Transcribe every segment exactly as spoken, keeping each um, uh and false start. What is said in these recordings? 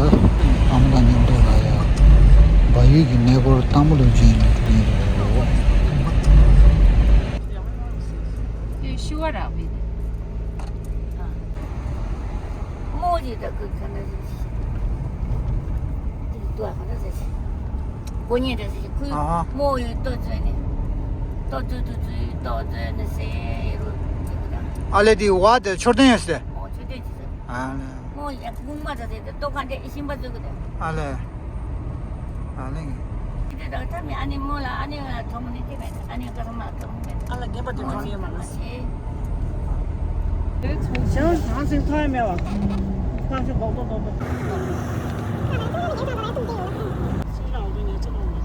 ཨ་མ་དང་མཉམ་དུ་ལ་ཡ། བལ་ཡུལ་གྱི་གནས་སྐོར་སྟག་མོ་ལུག་ཅན་ལ་འགྲོ་གི་ཡིན། དེ་ཤི་བ་རག་པས། མོ་ཡི་ད་ཁུ་ཁ་ན་ཏུ་ཨ་ཁ་ན་ཟེར་ཞིག་གོ་ཉེ་ད་ཟེར་ཞིག་ཁུ་ཨ་ཧ། མོ་ཡི་ཏོ་ཙོས་ནི་ཏོ་ཙོ་ཏུ་ཙོས་ཏོ་ཙོས་ནི་ཟེར་རུ་ཨ་ལེ་དེ་བ་དེ་མཆོད་རྟེན་ཡོད་ཟེར། ཨོ་མཆོད་རྟེན་ཅི་ཟེར། ཨ་ལེ། མོ་ཡི་གུང་མ་ད་ཟེར་ཏེ་ཏོ་ཁ་འདྲེ་ཨི་ཤིང་པ་ཙོས་གི་དེ། ཨ་ལེ། ཨ་ལེ། ཁྱེད་དེ་དག་ཐ་མི་ཨ་ནི་མོ་ལ་ཨ་ནི་ང་ཐོག་མ་ནི་དེ་མེད། ཨ་ནི་ཀ་ཐ་མ་ཐོག་མ་མེད། ཨ་ལ་རྒན་པ་དེ་གྲོངས་ཡོད་མ་རེད། ཞང་ཞང་སེང་ཐོག་ཡ་མེད་བ། ཁ་ཤོ་རྡོག་རྡོག་རྡོག་རྡོག་སེང་ལ་འོ་དོ་ཉལ་ཆ་གང་མེད།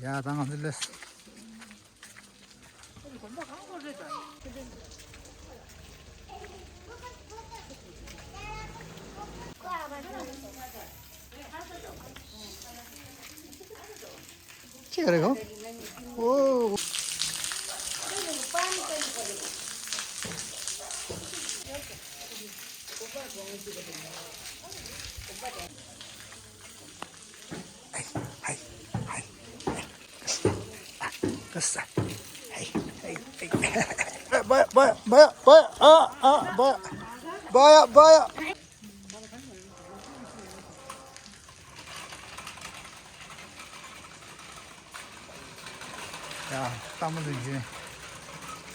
ཡ་ད་ང་ཚོ་སླེབས། ཅི་རེད་གོ། ཨོ། ཧའི་ཧའི་ཧའི། ཧའི་ཧའི་ཧའི། བ་ཡ་བ་ཡ་བ་ཡ་བ་ཡ། ཨ་ཨ་བ་ཡ། བ་ཡ་བ་ཡ། ཡ། སྟག་མོ་ལུག་ཅན་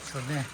མཆོད་རྟེན།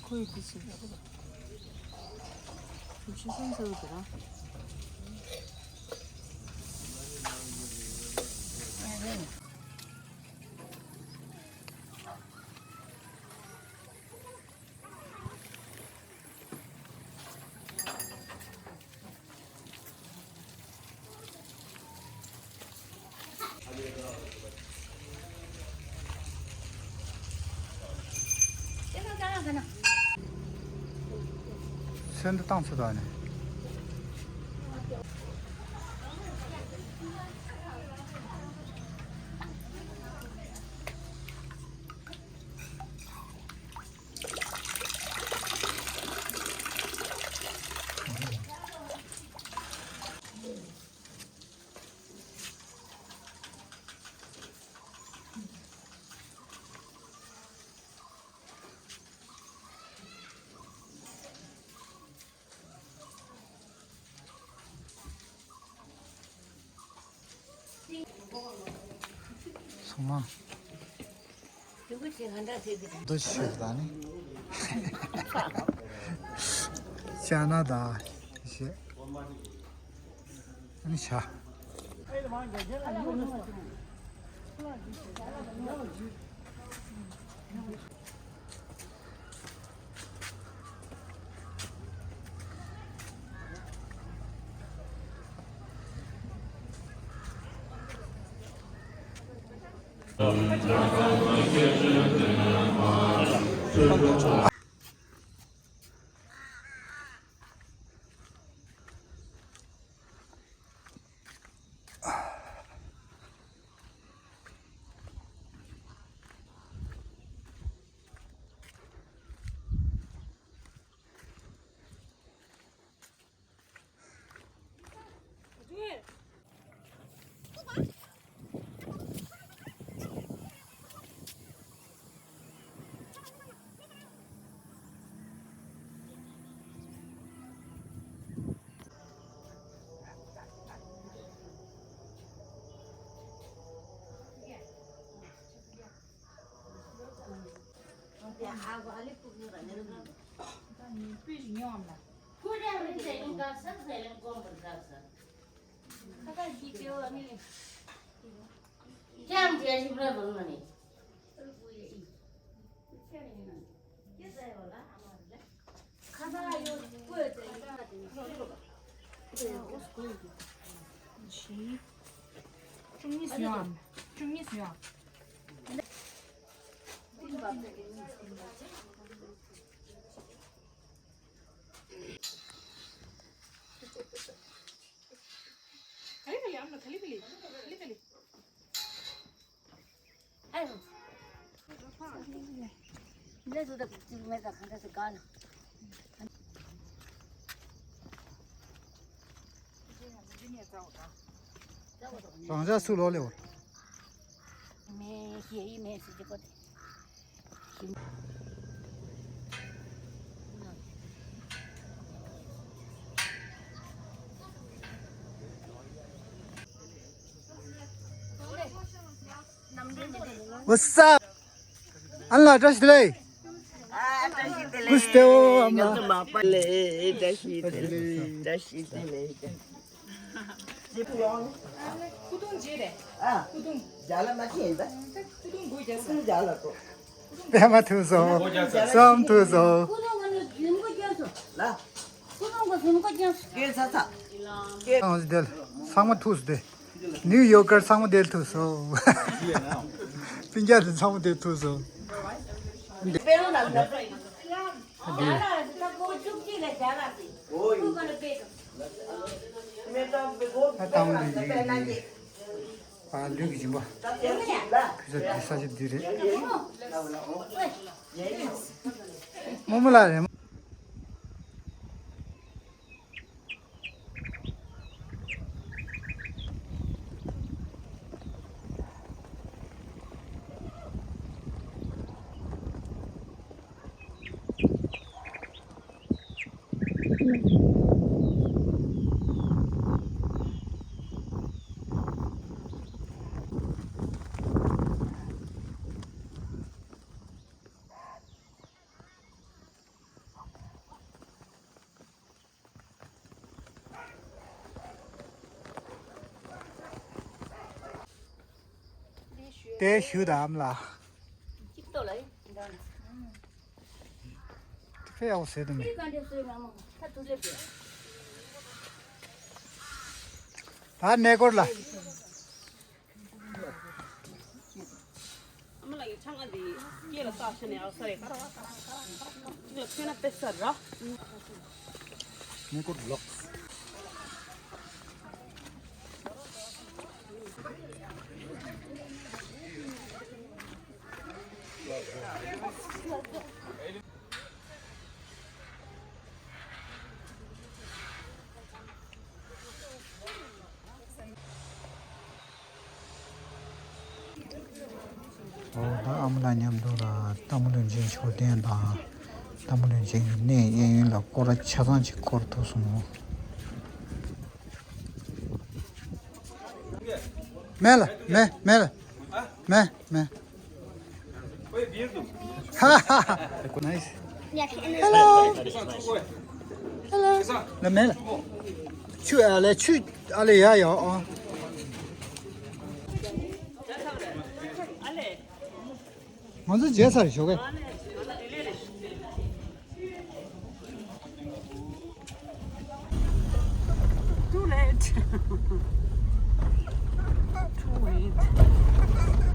ཁོའི་དེ་ཞིག་རེད། ཁྱོད་ཤི་སོང་ཟེར་བ་དེ་ར། སེམས་འདི་བཏང་ཚུལ་དག་ནས། སོང་མ། འདུ་ཤེས་དང་ནི། ཅ་ན་དང་ཞེས། ཨ་ནི་བྱ། བཅུ་གཉིས་སུ་ཡོང་ཨམ། བཅུ་གཉིས་སུ་ཡོང་ཨམ། ག་ལེ་ག་ལེ་ཨམ་ལ་ག་ལེ་ག་ལེ་ག་ལེ་ག་ལེ། རང་ཅག་སུ་ལོ་ལེ་བ། What's up? ཨན་ལགས་བཀྲ་ཤིས་བདེ་ལེགས། ཨ་བཀྲ་ཤིས་བདེ་ལེགས། ཀུ་སྟེ་འོ་ཨམ་ལགས། ང་ཚོ་མ་པ་ལེ་བཀྲ་ཤིས་བདེ་ལེགས། བཀྲ་ཤིས་བདེ་ལེགས། ཁུ་ཐུང་རྗེས་རེད། ཨ། ཁུ་ཐུང་། རྒྱ་ལ་མ་ཁྱེད་ཡིན་པ། ཁུ་ཐུང་དགོས་རྒྱ་ཁུ་ཐུང་རྒྱ་ལ་ཏོ། པད་མ་ཐུག་སོང་། བསམ་ཐུག་སོང་། ཁུ་ཐུང་ག་ནི་རྒྱུན་གོ་རྒྱ་སོ། ལ། ཁུ་ཐུང་ག་རྒྱུན་གོ་རྒྱ་སོ། སྐད་ཚ་ཚ། སྐད། ཚང་མ་ཐུག་སོང་སྟེ། ཚང་མ་ཐུག་སོང་སྟེ། ནིའུ་ཡོག་ཀར་ཚང་མ་དེར་ཐུག་སོང་། སྤུན་ཀྱག་དེ་ཚང་མ་དེར་ཐུག་སོང་། ཨ་ཏང་ལུས་ཡིན། ཨ་ལུས་ཀྱི་སྦྱིན་པ། ཁུ་ཚ་དེ་ས་ཆ་འདི་རེད། རྨོ་མོ་ལགས་རེད། དེ་ཞུ་དམ་ལ། ཅིག་ཏོ་ལ་ཡིན། ཕེ་ཡག་ཟེར་དུ་མེད། ད་གནས་སྐོར་ལ། ཨ་མ་ལགས་ཀྱིས་ཆང་ཨ་འདི་སྐེ་ལ་བཏགས་ཤ་ནས་ཨག་ས་རེད། གཅིག་ལ་ཐོན་ན་དཔེ་ས་ར། གནས་སྐོར་ལོག་ཨོ་ད་ཨ་མ་ལགས་མཉམ་དུ་ལ་སྟག་མོ་བློན་ཆེན་མཆོད་རྟེན་དང་སྟག་མོ་བློན་ཆེན་གྱི་གནས་གཡས་གཡོན་ལ་སྐོར་ར་ཆ་ཚང་ཅིག་སྐོར་ཐུབ་སོང་། མེད་ལ་མེད་མེད་ལ་མེད་མེད། Nice. Hello. Hello. ལ་མེད་ལ། ཆུ་ཨ་ལེ་ཆུ་ཨ་ལེ་ཡ་ཡ་ཨ། ང་ཚོ་མཇལ་ཚར་ཞོགས་ཀས། Too late. Too late.